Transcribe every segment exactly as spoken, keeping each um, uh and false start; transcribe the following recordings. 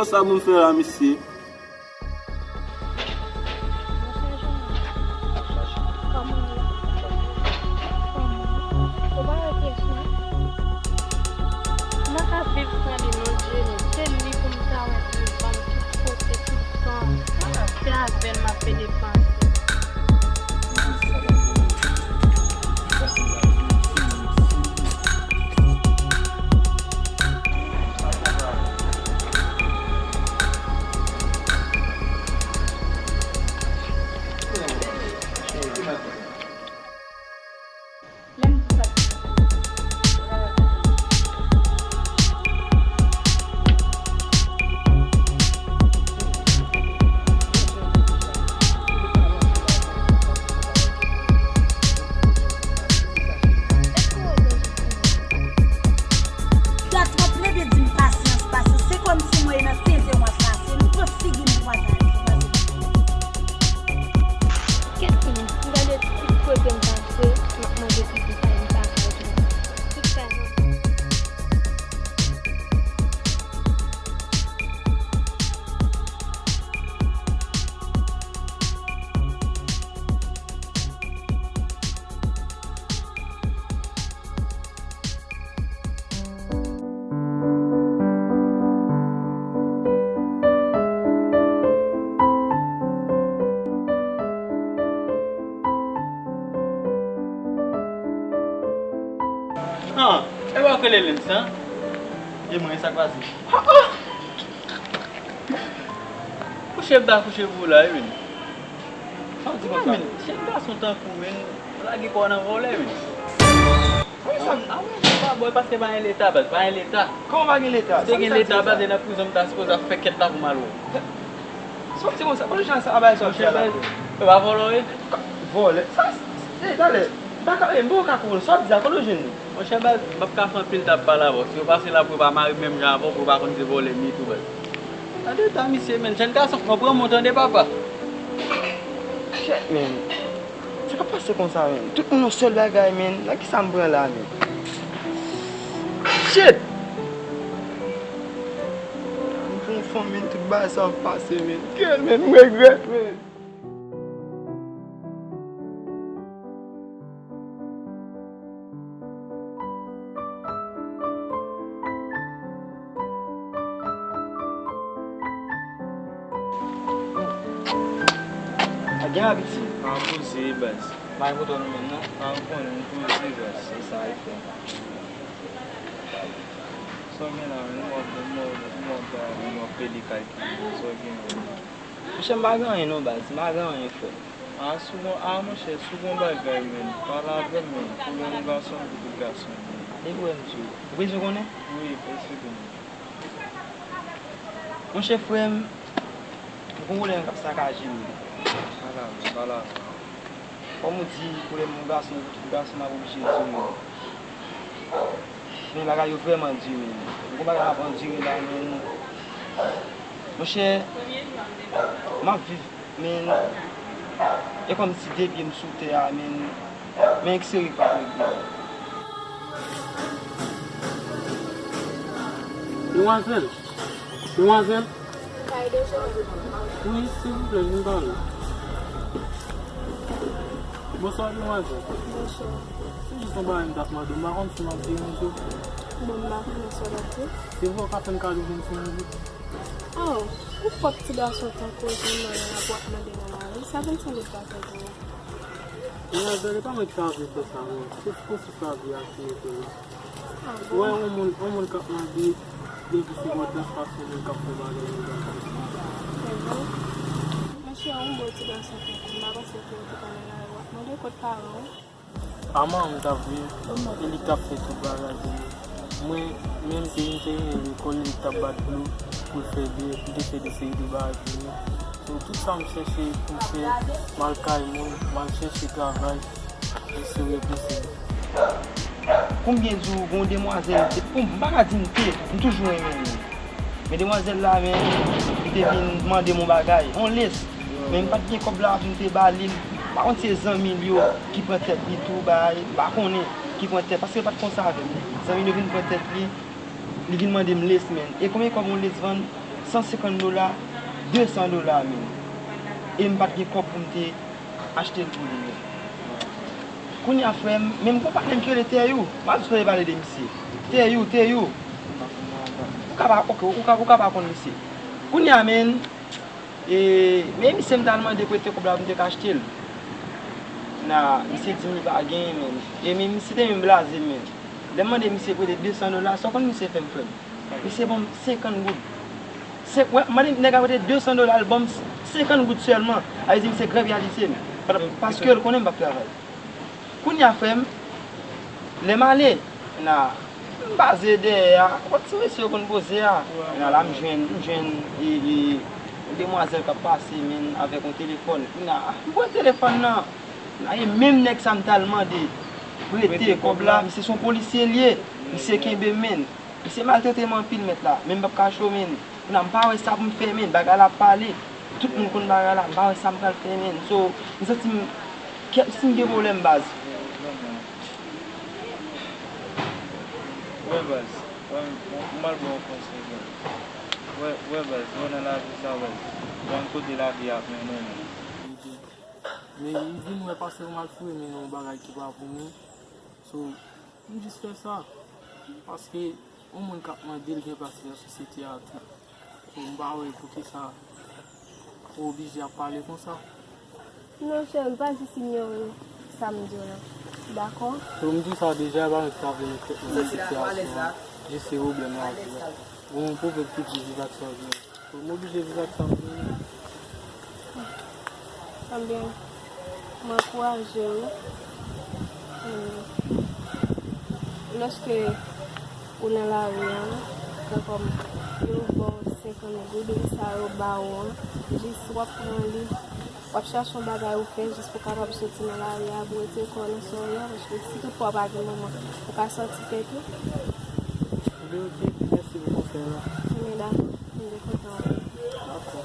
Sa moun fè la, mesye? Monchè Jean, kòman w ye? Kòman w ye? Ou pa wè pyès mwen? M pa ka viv san li non, Jenny. Se li pou m ta wè ki ban m tout kote, tout tan. Se avè l m ap pede panse. Gad, w ap plede di m pasyans, pasyans. Se kòmsi mwen nan tenten w ap pase. M pran figi m pou pase. Kèt, m gade tout kote m pase, m ap mande pitit sa, li pa ka jwenn. Tout sa nan. Ah, e pa w k rele Lens lan? E mwen, sa k pase? Ah, ah! Kouche m ta kouche pou ou la, wi, men. Sa w di konsa? Men, jèn gason tankou w, men, lage kò w nan vòlè, men. Kòman sa? Ah, wi, se pa bon, paske pa gen leta, baz, pa gen leta. Kòman pa gen leta? Si te gen leta, baz, e nan prizon m ta sipoze ap fè kèt la pou m al wè w. Sa w di konsa? Kote jan sa, a bay sa w ap fè la? Monchè, baz, e pa vòlè w ye? Vòlè? Sa, e, talè, m pa ka, e, m poko ka konprann. Sa w ap di a, kote w jwenn li? Monchè, baz, m p ap ka fè anpil tan ap pale avè w. Si yo pase la pou yo pa mare m menm jan avè w, pou yo pa konn se vòlè m ye tou, baz. Gade eta misye, menn. Jèn gason, pran, pran mwen, tande, papa. Shit, menn. Sa k ap pase konsa, menn? Tout moun yon sèl bagay, menn. Nan kisa m pran la, menn? Shit! M gon fanm, menn, tout bagay sa ap pase, menn. Kèl, menn, m regrèt, menn. Pa gen abitid. Pa poze, baz. Pa gen kote w nou menm, non? Pa konnen, m poze, baz. Se sa, e fè. Sa w gen la, menm w ap, menm w ap, menm w ap, menm w ap pede kalkile. Sa w gen la? Monchè, m pa gen anyen non, baz. M pa gen anyen, frè. A, si w gon, a, monchè, si w gon bagay, menn, pale avè m, menn. Pwoblèm yon gason pou tout gason, menn. Depi w wè m di w. Ou bezwen konnen? Wi, bezwen konnen. Monchè, frè m, m gon pwoblèm k ap sakaje m. Pale avè m, pale avè m. Kòm ou di, pwoblèm yon gason pou tout gason, m ap oblije di w, menn. Men bagay yo vrèman di, menn. M gon bagay m ap andire la, menn. Monchè, m ap viv, menn. E kòmsi de pye m sou tè a, menn. Men ek serye k ap regle. Demwazèl! Demwazèl! Wi, silvouplè, vin pale. Bonswa, demwazèl. Bonswa. Se jis yon bagay m t ap mande w, m pa konn si m ap deranje w. Bon, m pa konnen sa w ap di. Se vre w ka fè m kado vennsenk mil goud? Oh, ou pwòp ti gason tankou w jwenn mwen la pou w ap mande nan lari. Sa vennsenk mil pa fè pou ou? Demwazèl, e pa mwen ki ta vle fè sa, non. Se sipòse lavi a ki mete m. Ah bon? Ou wè yon moun, yon moun k ap mande depi sibòdans pase yon moun k ap fè bagay ilegal konsa. Monchè, yon bon ti gason tankou m, m pa panse ke w te ka nan lari w ap mande kòd paran w. A manman m t ap viv, e li k t ap fè tout bagay pou mwen. Mwen menm, se li m te renmen lekòl, li k t ap bat dlo pou l fè biyè, pou l te fè de seri de bagay pou mwen. So, tout sa m chèche pou m fè, m al kay moun, m al chèche travay. Jis serye pou serye. Kou m byen di w, gon demwazèl, bon, m pa ka di m te, m toujou renmen l. Men demwazèl la, men, li te vin mande m yon bagay, yon lès. Men m pa t gen kòb la pou m te ba li l. M pa konn si se zanmi l yo ki pran tèt li tou, bay, m pa konnen ki pran tèt, paske l pa t konsa avè m. Zanmi l yo vin pran tèt li, li vin mande m lès, men. E konbyen kòb yon lès vann? San senkant dola, de san dola menm. E m pa t gen kòb pou m te achte l pou li menm. Kounye a, frè m, menm gon patnè m ki rele Tèyou, m ap jis pale de misye. Tèyou, Tèyou. Ou ka pa, ok, ou ka, ou ka pa konn misye. Kounye a, menm, e, men misye m t al mande prete kòb la pou m te ka achte l. Na, misye di m li pa genyen, menm. E men misye te menm blaze m, menm. Lè m mande misye prete de san dola, sa w konn misye fè m, frè m? Misye ban m senkant goud. Se, wè, m mande nèg la prete de san dola, l ban m senkant goud sèlman. A vle di misye grèv y alisye m. Paske l konnen m p ap travay. Kounye a, frè m, lè m ale, na, m baze dèyè a, kot ti mesye yo konn poze a. Na la, m jwenn, m jwenn, e, e, yon demwazèl k ap pase, menm, avèk yon telefòn. Kounye a, m pran telefòn nan. Na, e menm nèg sa m t al mande prete kòb la, misye se yon polisye l ye. Misye kenbe m, menm. Misye maltrete m anpil, mèt la, men m p ap ka cho, menm. Kounye a, m pa wè sa pou m fè, menm. Bagay la ap pale. Tout moun konn bagay la, m pa wè sa m pral fè, menm. So, m santi m, kè, si m gen pwoblèm, baz. Wè, baz, wè, m, m, m al ba w konsèy, baz. Wè, wè, baz, wè, nan lavi sa, baz, wè, m kote lavi a ap mennen, menm. Men li vin wè pase yon malfrè, men yon bagay ki pa pou nou. So, m jis fè sa. Paske yon moun k ap mande l gen plas li nan sosyete a tou. So, m pa wè poukisa ou oblije ap pale konsa. Non, cheri, m pa jis inyore sa m di w lan. Dakò? So, m di sa deja, e pa mwen ki ta vle met tèt mwen nan sitiyasyon an. Jis se pwoblèm lavi a. Gon pwovèb ki di viv ak sa w genyen. Fò m oblije viv ak sa m genyen. Ebyen, m ankouraje w. Lòske ou nan lari a, tankòm yo ba w senkant goud, sa yo ba w an, jis w ap pran li. W ap chache yon bagay ou fè jis pou w kapab soti nan lari a, pou w retire kò w nan soyè, paske si tout fwa w pa gen manman, ou ka sòti tèt ou. Ebyen, ok, mèsi pou konsèy la. Ebyen, dakò. M te kontan wè w. Dakò.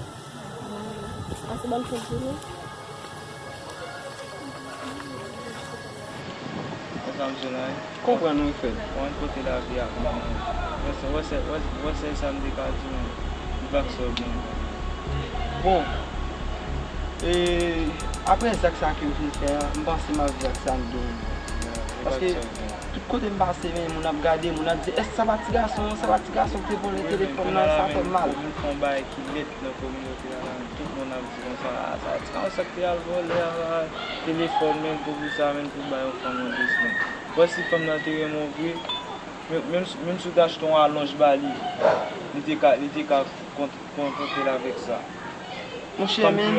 Pase bòn fèt jounen. Konprann wi, frè m. Konprann wi, frè m. Konprann kote lavi a ap mennen. Wè se, wè se, wè, wè se sa m te ka di w, viv ak sa w genyen. Bon, e, apre zak sa ke m fin fè a, m panse m ap viv ak sa m genyen. Paske tout kote m pase, men moun ap gade, moun ap di, "Èske sa pa ti gason an? Sa pa ti gason ki te vòlè telefòn nan? Sa fè m mal." Ou vin fè yon bagay ki nèt nan kominote a la, men tout moun ap di konsa, "A, sa ti gason sa ki te al vòlè a, telefòn, men pou, pou sa, men pou bay yon fanm yon de semèn." Bon, si fanm nan te renmen w vre, men, menm, menm si w te achte yon alonj ba li, li te ka, li te ka kont-, kontante l avèk sa. Monchè, men,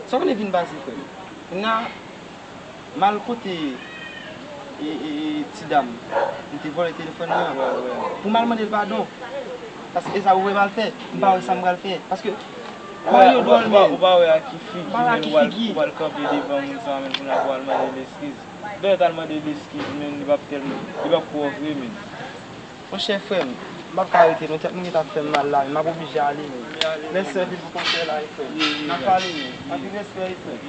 sa w konnen vin pase, frè m. Kounye a, m al kote, e, e, e, ti dam, m te vòlè telefòn nan. Pou m al mande l padon. Paske e sa ou wè m al fè, m pa wè sa m pral fè. Paske, kòm yo dwòl, men, ou pa wè ak ki figi, men, ou al, ou al kanpe devan moun sa, men, pou n ap al mande l eskiz. Dayè, t al mande l eskiz, men, li p ap tèlman, li p ap kwè w vre, men. Monchè, frè m, m p ap ka rete non, tèt mwen gentan ap fè m mal la, men m ap oblije ale, men. Mèsi anpil pou konsèy la, wi, frè m. N ap pale, men. Anpil respè, wi, frè m.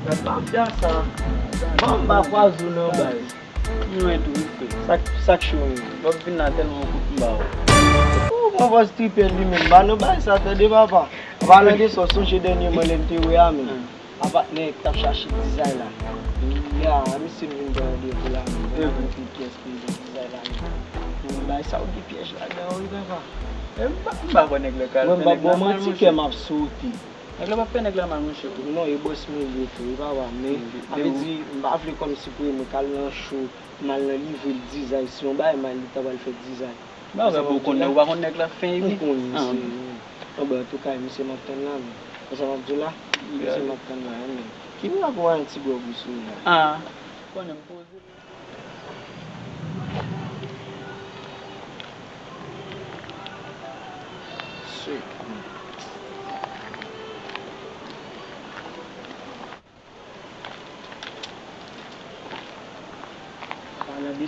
Gad mafya sa. Ban m ba pwazon nan bay. Mwen tou, wi, frè. Sa k, sa k cho menm? Lè w vin la tèlman kout m ba w. Ou pran pòz tripèt li menm. Ba nou bay sa, tande papa. Apa nan gen sa w sonje dènyèman lè m te wè a menm. A patnè k t ap chache dizay la. Ya, misye m vin pran randevou la menm. Mwen anpil pyès pou m jwenn dizay la menm. Bay sa w gen pyèj ladan w, wi, papa. E m pa, m pa kwè nèg la ka fè nèg la mal, monchè. Mwen, bon, manti kè m ap sote. Nèg la p ap fè nèg la mal, monchè, tou. Non, e bòs mwen li ye, frè, e papa, men, sa vle di, m pa vle kòmsi premye k al nan cho, m al nan livre l dizay, si yon bagay mal, li ta pral fè dizay. Ba, ou pa konn nèg, ou pa konn nèg la fen, epi? M konn misye, wi. Bon, antouka, misye m ap tann la, men. Konsa m ap di w la, misye m ap tann la, wi, men. Ki mirak ou pa yon ti bò pou sou la? Ah, konnen m poze. Shit. Palan de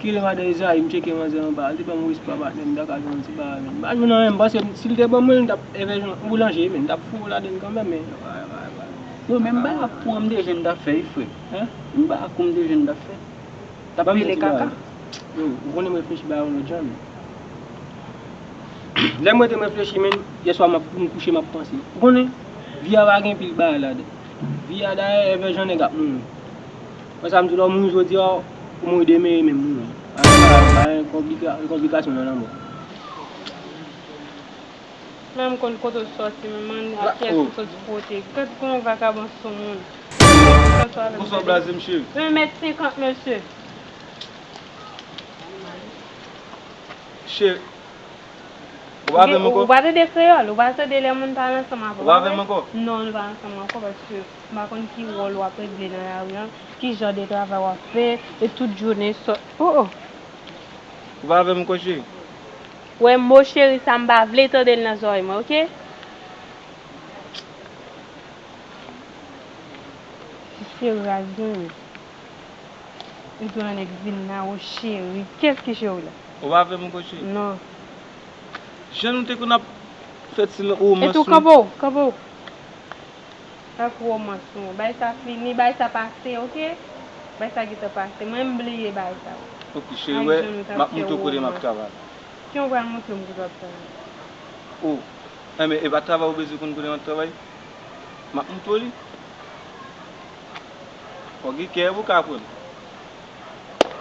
Kile madan Ezayi, m tcheke manzè anba, li te ban m respè, patnè, m ta ka jwenn ti bagay, men. M pa jwenn anyen, m panse si l te ban mwen l, m t ap, evè jan, yon boulanje, men, m t ap foure ladann kanmenm, men. M pa ap pran, m te jwenn, m t ap fè, wi, frè. M pa ap pran, m te jwenn, m t ap fè. T ap pile kaka. Yo, ou konnen m reflechi ba yon lòt jan, men. Lè m rete m reflechi, men, yèswa m ap, m kouche, m ap panse. Ou konnen, vi a pa gen pil bagay ladan. Vi a, dayè, evè jan nèg ap mouri. Konsa m di w, lè w mouri jodi a, ou mouri demen, e menm mouri. Pa gen, pa gen konplika-, konplikasyon nan lanmò. Menm konn kote w sòti, men mann ak kiyès ou sòti pote. Gad kòman vagabon sou moun. Bonswa, blaze m, cheri. Yon mèt senkant, mesye. Cheri, ou pa avè m ankò? Ou pa tande kreyòl, ou pa tande lè moun pale ansanm avè w. Ou pa avè m ankò? Non, nou pa ansanm ankò, paske m pa konn ki wòl w ap regle nan lari a, ki jan de travay w ap fè, e tout jounen sòt. Oh, oh. Ou pa avè m ankò, cheri? Wè mo cheri sa, m pa vle tande l nan zòrèy mwen, oke? Ti cheri a gen. Li tou nan nèg vin la, o cheri. Kiyès ki cheri la? Ou pa avè m ankò, cheri? Non. Jan nou te konn ap fè ti romans nou. E tou, kanpe w, kanpe w. Ak romans nou. Bagay sa fini, bagay sa pase, oke? Bagay sa gentan pase. Mwen, m bliye bagay sa. Oke, cheri, wè, m ap montre w kote m ap travay. Ki w pral montre m kote w ap travay? O, enben, e pa travay ou bezwen konn kote m ap travay? M ap montre w li. Fò gen kè pou w ka aprann.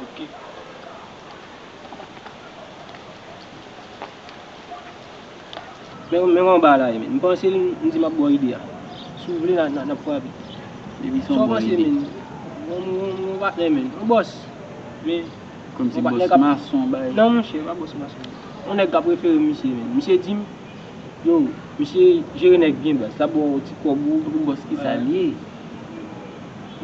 Oke. Men, men yon bagay la ye, men. M panse l, m di m ap ba w ide a. Si w vle, n a, n a, n ap frape. Depi se yon bon ide. Sa w panse, men? Yon, yon, yon patnè, men. Yon bòs. Men. Kòmsi bòs mason, bay. Non, monchè, pa bòs mason. Yon nèg k ap refere misye, men. Misye di m, yo, misye jere nèg byen, baz. L ap ba w ti kòb ou. Tankou bòs ki sa l ye?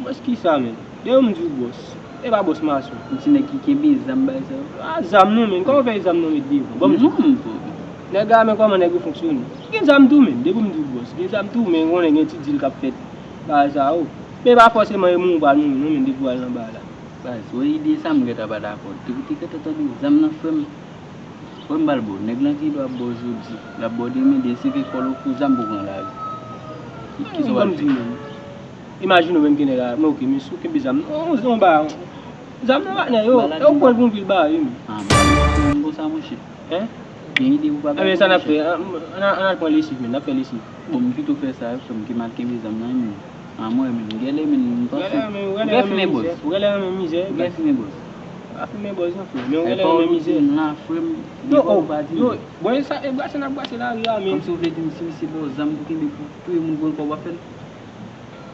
Bòs ki sa, men? Depi m di w bòs, e pa bòs mason. Yon ti nèg ki kenbe zam bay sa yo. A, zam non, men. Kòman w fè zam nan met devan? Ban m di w. Non, m poko. Nèg la, men kòman nèg yo fonksyone? Gen zam tou, men. Depi m di w bòs, gen zam tou, men konnen gen ti dil k ap fèt. Bagay sa yo. Men pa fòseman e mouri w pral mouri, non, men depi w al nan bagay la. Baz, wè ide sa m gentan pa dakò. Depi te gentan tande zam nan, frè m. Frè m, ba l ba w. Nèg lan ki dwa ap ba w jodi, l ap ba w demen, demen se vin kòl ou pou zam pou pran lari. Kisa w pral fè? Imajine w menm gen nèg la, men oke, men si w kenbe zam nan, on, on ba, zam nan patnè yo, e ou pran l pou yon pil bagay, wi, men. Ah, ba l yon konsa, monchè. Hein? Gen ide pou pa bay. Enben, sa n ap fè? Ann, ann, ann al pran lesiv, men, n ap fè lesiv. Bon, m pito fè sa, frè m, ke m al kenbe zam nan, men. A mwen menm, gèlè menm, m panse. Ou gen fimen bòz. Ou gèlè renmen mizè. Ou gen fimen bòz. Pa fimen bòz non, frè. Men ou gèlè renmen mizè. Yo, oh, yo, bon, e sa, e brase n ap brase lari a, men. Kòmsi w vle di m si misye ba w zam pou kenbe pou touye moun pou l kòb w ap fè l?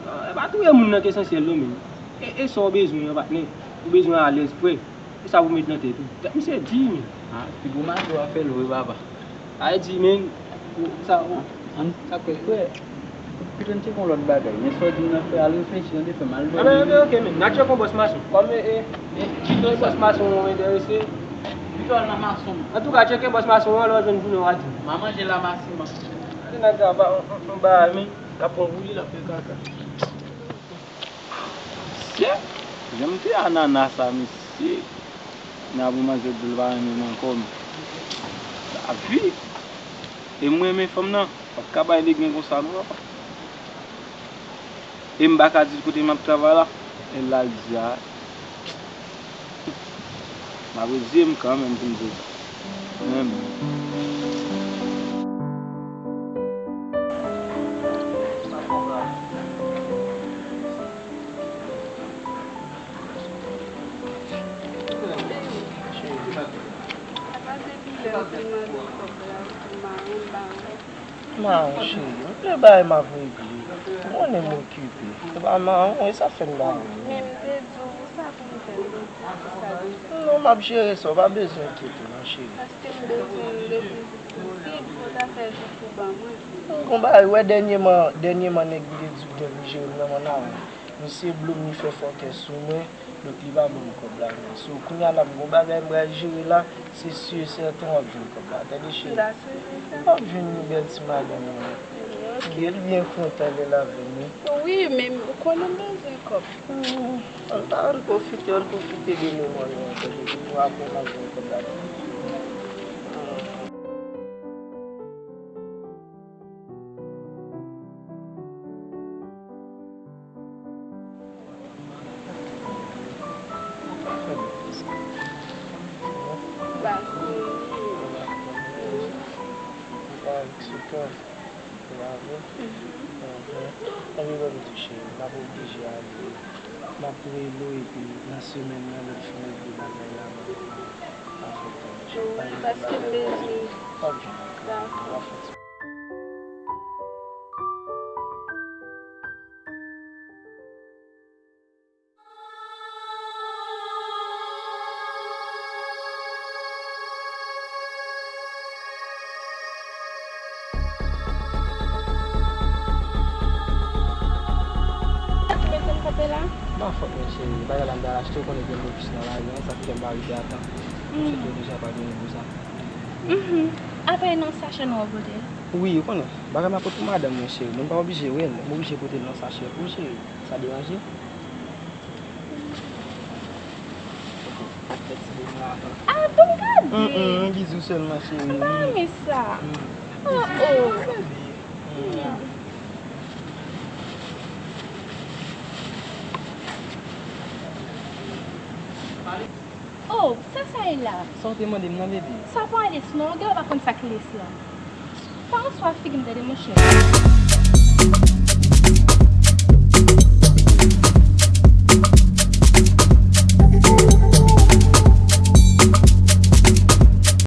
Non, e pa touye moun nan k esansyèl non, men. E, e sa w bezwen an, patnè. Ou bezwen alèz, frè. E sa pou met nan tèt ou. Tèt misye di, men. Ah, pi gwo mato a fè l vre, papa. Sa vle di, men, ou, sa, ou, an, sa kwè, frè, pito n tcheke yon lòt bagay. Men sa w di m nan, frè, al reflechi tande, frè m, al dòmi. Anben, anben, oke, men. N a tcheke yon bòs mason. Kòm, e, e, e, tcheke yon bòs mason, ou enterese. Pito al nan mason. Antouka, tcheke bòs mason an, lè w jwenn jounen w a di. M a manje la masiman. Gade nèg la, ba, on, on, on bagay, men. L ap pran wouli, l ap fè kaka. Mesye, jan m te anana sa, mesye. Nan pou manzè di l pa renmen m ankò, men. Lavi. E m renmen fanm nan. P ap ka bay legen konsa, non, papa. E m pa ka di l kote m ap travay la. E l al di a. M ap reziye m kanmenm pou m di l sa. Mwen menm. Apa depi lè yo te mande w kòb la, ou di mawon, mawon. Mawon, cheri, m vle bay m ap regle. Ou konnen m okipe. Se pa mawon, e sa fè m ba ou. Men m te di w sa pou m fè, m te di w sa deja. Non, m ap jere sa, ou pa bezwen enkyete non, cheri. Paske m bezwen l le pli vit posib, ou ta fè jou pou ban mwen. M gon bagay, ou wè dènyèman, dènyèman nèg li te di w nèg li jere m nan mann a ou. Misye blow m, li fè fòkè sou mwen, donk li pa ban m kòb la non. So, kounye a la m gon bagay m pral jere la, se si e sèten w ap jwenn kòb la. Tande cheri. W ap jwenn yon bèl ti madanm wi. Li byen kontan lè l avè m wi. Wi, men ou konnen m bezwen Kòb. Hmm, ann, ann pwofite, ann pwofite de moman nou an, epi pou apre n ap jwenn kòb la. Hmm. Ba, hmm. Ou pa eksite. Bravo. Mhm. Mhm. Anvi wè m tou cheri, m ap oblije ale. M ap rele w epi nan semèn nan lè m fin regle bagay la, m ap fè tan. Wi, paske m bezwen. Pa gen pwoblèm. Dakò. M ap fè ti Sa ki mete m kanpe la? Ma fòt mwen cheri, bagay la m t al achte, ou konnen gen blokis nan lari an, sa ki fè m pa rive a tan. M sot yo deja, pa gen pou sa. Mhm. Apre nan sachè nwa w pote? Wi, ou konnen, bagay m ap pote pou madanm mwen cheri, men m pa oblije wè l, m oblije pote l nan sachè pou ou cheri. Sa deranje? Ak fè ti boum la avan. Ah, ban m gade. Mm, mm, bizou sèlman, cheri. M pa renmen sa. Mm. Oh, oh. Bizou, bebe. Mm. Oh, sa sa ye la? Sa w te mande m nan, bebe? Sa pa lès non, gen lè w pa konn sa k lès la. Pa answa figi m tande, monchè.